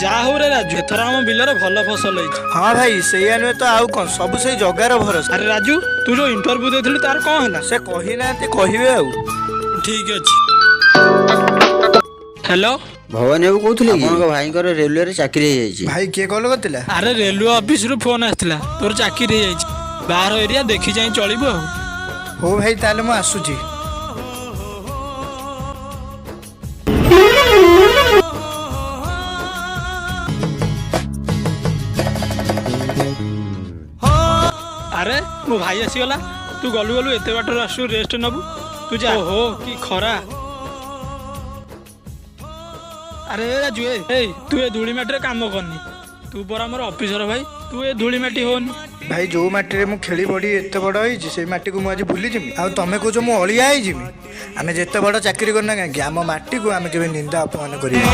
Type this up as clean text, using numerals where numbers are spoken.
ଯା ହଉ ରେ ରାଜୁ, ଏଥର ଆମ ବିଲରେ ଭଲ ଫସଲ ହେଇଛି। ହଁ ଭାଇ, ସେଇଆ ନୁହେଁ ତ ଆଉ କଣ, ସବୁ ସେଇ ଜଗାର ଭରସା। ଆରେ ରାଜୁ, ତୁ ଯୋଉ ଇଣ୍ଟରଭ୍ୟୁ ଦେଇଥିଲୁ ତାର କଣ ହେଲା? ସେ କହିନାହାନ୍ତି, କହିବେ ଆଉ। ଠିକ ଅଛି। ହ୍ୟାଲୋ, ଭବାନୀ ବାବୁ କହୁଥିଲେ କି? ଆପଣଙ୍କ ଭାଇଙ୍କର ରେଲୱେରେ ଚାକିରି ହେଇଯାଇଛି। ଭାଇ, କିଏ କଲ୍ କରିଥିଲା? ଆରେ ରେଲୱେ ଅଫିସରୁ ଫୋନ ଆସିଥିଲା, ତୋର ଚାକିରି ହେଇଯାଇଛି। ବାହାର ଏରିଆ, ଦେଖି ଯାଇ ଚଳିବୁ ଆଉ। ହଉ ଭାଇ, ତାହେଲେ ମୁଁ ଆସୁଛି। ଆରେ ମୋ ଭାଇ ଆସିଗଲା। ତୁ ଗଲୁ ଗଲୁ ଏତେ ବାଟରୁ ଆସୁ, ରେଷ୍ଟ ନବୁ ତୁ ଯା। ହୋ କି ଖରା! ଆରେ ରାଜୁ, ଏ ଏଇ ତୁ ଏ ଧୂଳି ମାଟିରେ କାମ କରନି। ତୁ ପରା ଆମର ଅଫିସର ଭାଇ, ତୁ ଏ ଧୂଳି ମାଟି ହଉନି। ଭାଇ, ଯୋଉ ମାଟିରେ ମୁଁ ଖେଳି ବଢି ଏତେ ବଡ ହେଇଛି, ସେଇ ମାଟିକୁ ମୁଁ ଆଜି ଭୁଲିଯିବି? ଆଉ ତମେ କହୁଛ ମୁଁ ଅଳିଆ ହେଇଯିବି? ଆମେ ଯେତେ ବଡ ଚାକିରି କରୁନା କାହିଁକି, ଆମ ମାଟିକୁ ଆମେ କେବେ ନିନ୍ଦା ଅପମାନ କରିବୁ